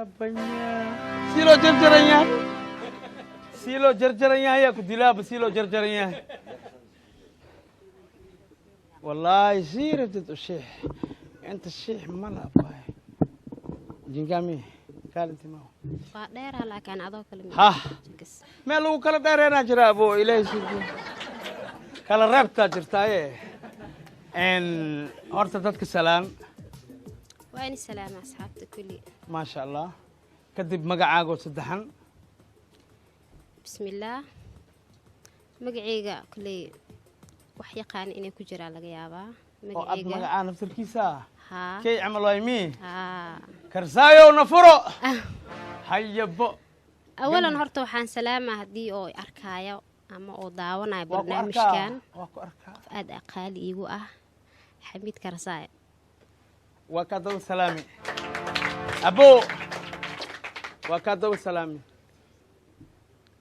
Sii loo jarjaran yahay, sii loo jarjaran yahay, yaa ku dilaaba, sii loo jarjaran yahay. Wallaahi sii rabtid u shiix, inta shiix mala baay jingami kaalinti ma. Waa dheeraa, laakiin adoo kale ma. Hah. Jikis. Meel lagu kala dheereenaa jira, abo Ilaahay sii kala reebtaa jirtaaye. Horta dadka salaan. Waa ini salaama asxaabta kulli. Maasha Allah. Kadib magacaagoo saddexan. Bismillaah. Magacayga kulley wax yaqaana inay ku jiraa laga yaabaa. Oo ad Magacayga. Magacaa naftarkiisa. Haa. Kay camal waay mi. Haa. Karsaayow na furo hayabo. Awalan horta waxaan salaamaa haddii oo arkaayo ama oo daawanayo Waa ku arkaa. barnaamijkan. Waa ku arkaa. Qof aada qaali iigu ah, Xamiid Karsaayo. Waa kaa daba salaami, abo, waa kaa daba salaami.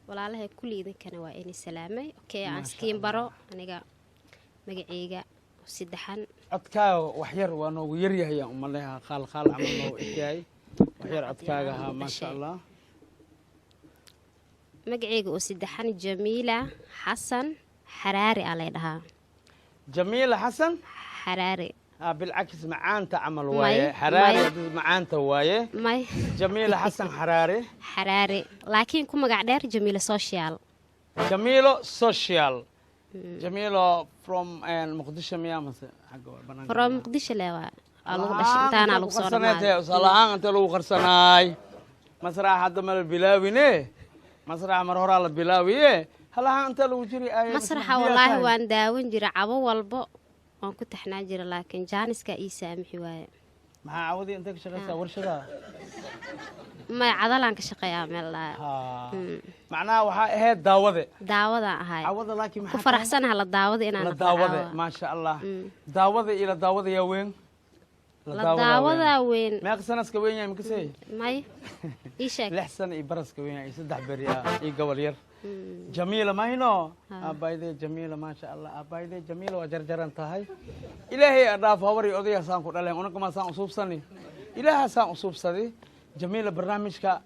Walaalahay kulli idinkana waa ini salaamay. Okay, aan Maasha. iskiin baro aniga magacayga saddexan. Codkaaga wax yar waa noogu yaryahay, aan umaleha qaal qaal camal noogu egyahay wax yar codkaaga. Haa, maasha Allah. Magacayga oo saddexan Jamiila Xasan Xaraari aa lay dhahaa. Jamiila Xasan. Xaraari. Ah, bilcakis macaanta camal May, waaye Xaraari. May. Haddii macaanta waaye. May. Jamiila Xasan Xaraari. Xaraari, laakiin ku magac dheer Jamiila Social. Jamiilo Social. Jamiilo from Muqdisho miyaa mase xagga waa banaanka? From Muqdisho le waa, aa lagu dhashay, intaanaa lagu soo dhamaaday. Salahaan intee lagu qarsanaay? Masraxa hadda ma la bilaawine, masraxa mar horaa la bilaawiye. Halahaan intee lagu jiri ay? Masraxa wallaahi waan daawan jira, cabo walbo waan ku taxnaan jira, laakiin jaaniska ii saamixi waaye. Maxaa cawadii intee ka shaqaysaa, warshadaha? May, cadalaan ka shaqeeyaa meel dhaa. Ha, macnaha waxaa ahayd daawade. Daawadaan ahay. Cawada laakiin Ku maxaa tahay? faraxsanaha la daawada inaan La noqdo daawade. caawa. Maasha Allah. Daawada iyo la daawada yaa weyn? La daawadaa weyn. Meeqa sanaska weyn yahay makasey? May, ii sheeg. 6 sano iyo baraska weyn yahay iyo 3 beri ah iyo gobol yar. Jamiila mayno aabbayde Jamiila, maasha Allah, aabbayde Jamiila waa jarjaran tahay. Ilaahay a dhaaf habar iyo odaya saan ku dhaleen, unaka saan usuubsani, Ilaaha saan usuubsadi. Jamiila, barnaamijka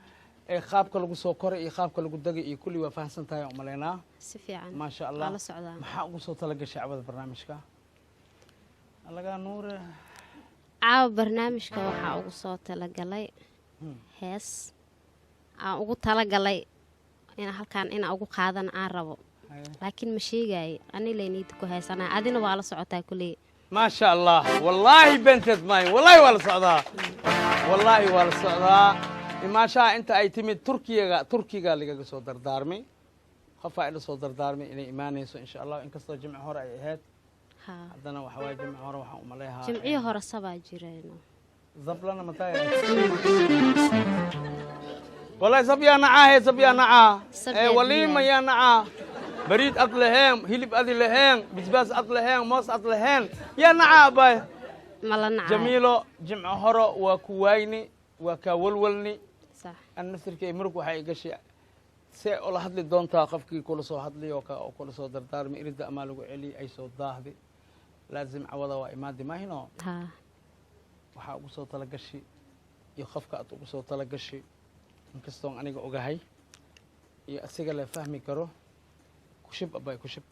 ee qaabka lagu soo koray iyo qaabka lagu degay iyo kulli waa fahamsan tahay aan umalaynaa. Si fiican. Maasha Allah. Waa la socdaa. Maxaa ugu soo talagashay cawada barnaamijka allagaa nuure? Caawa barnaamijka waxaa ugu soo talagalay hees aan ugu talagalay in halkaan inaan ugu qaadana aan rabo, laakiin ma sheegaayo ani laynida ku haysanaa, adina waa la socotaa kuley. Maasha Allah. Wallaahi beenteed maayo, wallaahi waa la socdaa, wallaahi waa la socdaa. Imaashaha inta ay timid Turkiyaga, Turkiga lagaga soo dardaarmay, qofaa ila soo dardaarmay inay imaanayso insha Allah, inkastoo jimco hore ay ahayd. Haddana waxa waaye jimco hore waxaan umaleehaa. Jimcihii hore sabaa jireeno. Zablana mataya, wallahi zab yaa nacaa, he zab yaa nacaa. Sab ee yaa waliima dilaa. Yaa nacaa bariid ad laheen, hilib adi laheen, bisbaas ad laheen, moos ad laheen, yaa nacaa abay? Ma la nacaayo. Jamiilo, jimco horo waa ku waayni, waa kaa walwalni. An naftirkay murug waxay gashay, see ula hadli doontaa qofkii kula soo hadlay oo ka oo kula soo dardaarmay, iridda amaa lagu celiyay, ay soo daahdi. Laazim cawada waa imaadi maahino. Haa. Waxaa ugu soo talagashi iyo qofka aad ugu soo talagashi, inkastoon aniga ogahay iyo asiga la fahmi karo, kushib abay, kushib.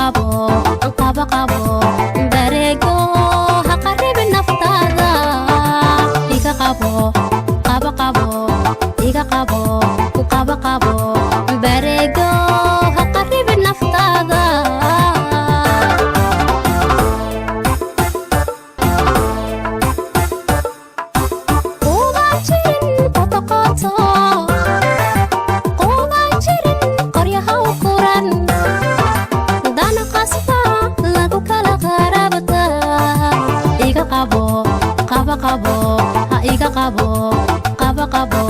Qabo, qabo, qabo, bareego, ha qarribin naftaada. Iga qabo, qabo, qabo, iga qabo, qabo, qabo, bareego, ha qarribin naftaada. Quban jirin qoto qoto, quban jirin qoryaha u kuran, dana qasba lagu kala qarabtaa. Iga qabo, qabo, qabo, ha iga qabo, qabo, qabo.